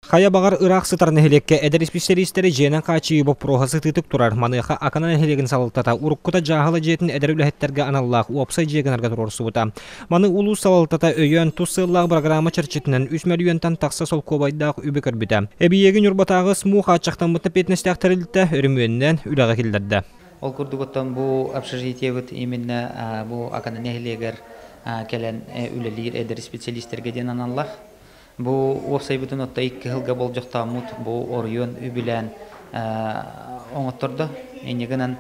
Хайа баҕар ыраах сытар нэһилиэккэ эдэр исписэлиистэри дьиэнэн хааччыйыы боппуруоһа сытыытык турар. Маныаха Акана нэһилиэгин салалтата уруккута дьааһыла дьиэтин эдэр үлэһиттэргэ аналлаах уопсай дьиэ гынарга туруорсубута. Маны улуус салалтата өйөөн, тус сыаллаах бырагыраама чэрчитинэн 3 мөлүйүөнтэн тахса солкуобайдаах үбү көрбүтэ. Эбийиэги Ньурбатааҕы СМУ хааччахтаммыт эппиэтинэстээх тэрилтэ өрөмүөннээн үлэҕэ киллэрдэ. Ол курдук оттон бу общежитиебыт именно бу Акана нэһилиэгэр кэлэн үлэлиир эдэр специалистэргэ диэн аналлаах. Бу уопсайбытын отто 2 сылга болдьохтооммут бу оройуон үбүлээн оҥоттордо. Инньэ гынан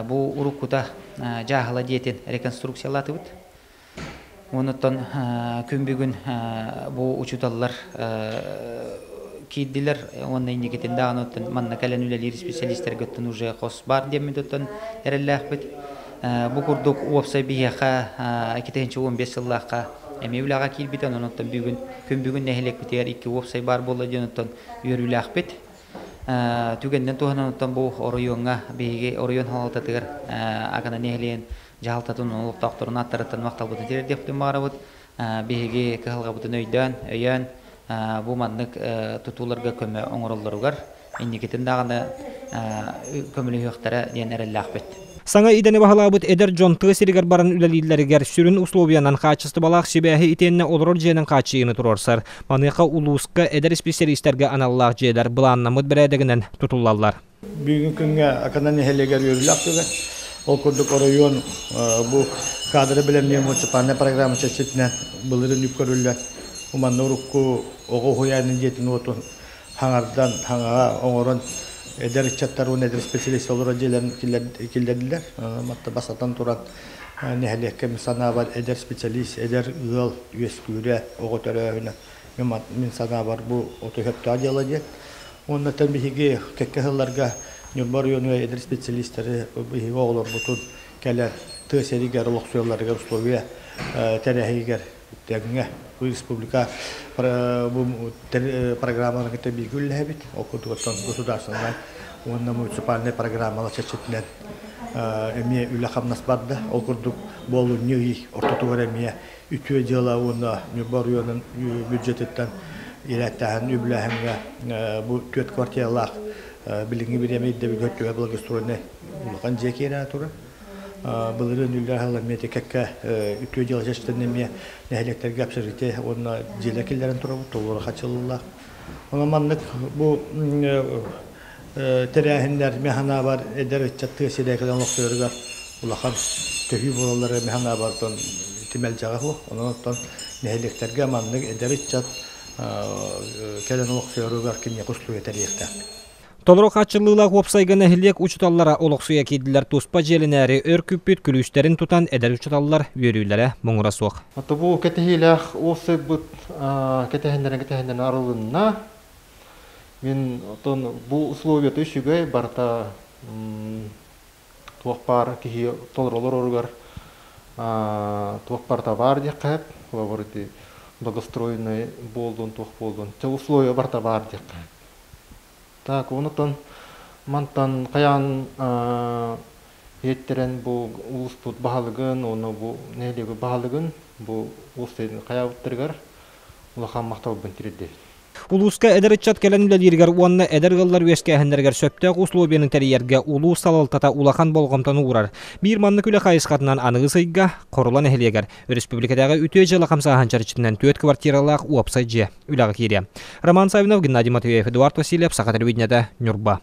бу уруккута дьааһыла дьиэтин реконструкциялаатыбыт. Онуттан күн бүгүн бу учууталлар киирдилэр уонна инникитин даҕаны оттон манна кэлэн үлэлиир специалистэргэ оттон уже хос баар диэммит оттон эрэллээхпит. Бу курдук уопсай биһиэхэ 2015 сыллаахха эмиэ үлэҕэ киирбитэ, онон оттон бүгүн күн бүгүн нэһилиэкпитигэр икки уопсай баар буолла диэн оттон үөрүүлээхпит. Түгэнинэн туһанан оттон бу оройуоҥҥа биһиги оройуон салалтатыгар Акана нэһилиэгин дьаһалтатын олохтоохторун ааттарыттан махталбытын тириэрдиэхпитин баҕарабыт. Биһиги кыһалҕабытын өйдөөн, өйөөн бу маннык тутууларга көмө оҥороллоругар инникитин даҕаны көмөлөһүөхтэрэ диэн эрэллээхпит. Саҥа идэни баһылаабыт эдэр дьон тыа сиригэр баран үлэлииллэригэр сүрүн условиянан хаачыстыбалаах сибээһи итиэннэ олорор дьиэнэн хааччыйыыны туруорсар. Маныаха улууска эдэр исписэлиистэргэ аналлаах дьиэлэр былааннаммыт бэрээдэгинэн тутуллаллар. Бүгүн күҥҥэ Акана нэһилиэгэр үөрүүлээх түгэн. Ол курдук оройуон бу кадры бэлэмниир муниципальнай программа чэрчитинэн былырыын үп көрүллэн, манна урукку оҕо уһуйаанын дьиэтин уотун хаҥардан, хаҥаҕа оҥорон эдэр ыччаттар уонна эдэр специалист олорор дьиэлэрин киллэрдилэр. Матта бастатан туран нэһилиэккэ мин санаабар эдэр специалист, эдэр ыал үөскүүрэ, оҕо төрөөһүнэ мин санаабар бу оту сөптөөх дьыала диэн. Уонна биһиги кэккэ сылларга Ньурба оройуонугар эдэр специалистары биһиги оҕолорбутун кэлэн тыа сиригэр олохсуйалларыгар условия тэрээһигэр тэҥҥэ республика бу программаларын кытта бииргэ үлэлэһэбит. Ол курдук оттон государственнай уонна муниципальнай программалар чэрчитинэн эмиэ үлэ-хамнас барда. Ол курдук буолунньу ый ортотугар эмиэ үтүө дьыала уонна Ньурба оройуонун бюджетыттан ирээттээһин үбүлээһиҥҥэ бу түөрт квартиралаах билиҥҥи бириэмэ ирдэбилгэ төһө благоустроеннай улахан дьиэ киирэ турар. Былырыын үллэр аһыллар эмиэ кэккэ үтүө дьыала чэрчитинэн эмиэ нэһилиэктэргэ общежитие уонна дьиэлэр киллэрэн турабыт, толору хаччыллаллар. Онон маннык бу тэрээһиннэр мин санаабар эдэр ыччат тыа сирэ кэлэн олохсуйарыгар улахан төһүү буолаллара мин санаабар тимэлдьэҕэ суох. Онон оттон нэһилиэктэргэ маннык эдэр ыччат кэлэн олохсуйарыгар киниэхэ услуга тэрийиэхтээх. Толору хааччыллыылаах уопсайга нэһилиэк учууталлара олохсуйа киирдилэр туспа дьиэлэнээри өр күүппүт күлүүстэрин тутан эдэр учууталлар үөрүүлэрэ муҥура суох. Бу кэтэһиилээх уопсайбыт кэтэһиннэрэн кэтэһиннэрэн арылынна. Мин отон бу условията үчүгэй барыта туох баар киһи толору олороругар туох барыта баар диэххэ сөп. Холобур ити благоустроенный буоллун туох буоллун. Те условия барыта баар диэххэ сөп. Так, онутон мантан хайаан иһиттэрэн бу улууспут баһылыгын уонна бу нэһилиэги баһылыгын бу уопсайын хайаабыттарыгар улахан махталбын тириэрдэбин. Улууска эдэр ыччат кэлэн үлэлииригэр уонна эдэр ыаллар үөскээһиннэригэр сөптөөх условияны тэрийэргэ улуус салалтата улахан болҕомтону уурар. Биир маннык үлэ хайысхатынан аныгыс ыйга Хорула нэһилиэгэр өрөспүүбүлүкэтээҕи үтүө дьыала хамсааһын чэрчитинэн түөрт квартиралаах уопсай дьиэ үлэҕэ киириэ. Роман Саввинов, Геннадий Матвеев, Эдуард Васильев, Саха телевидениета, Ньурба.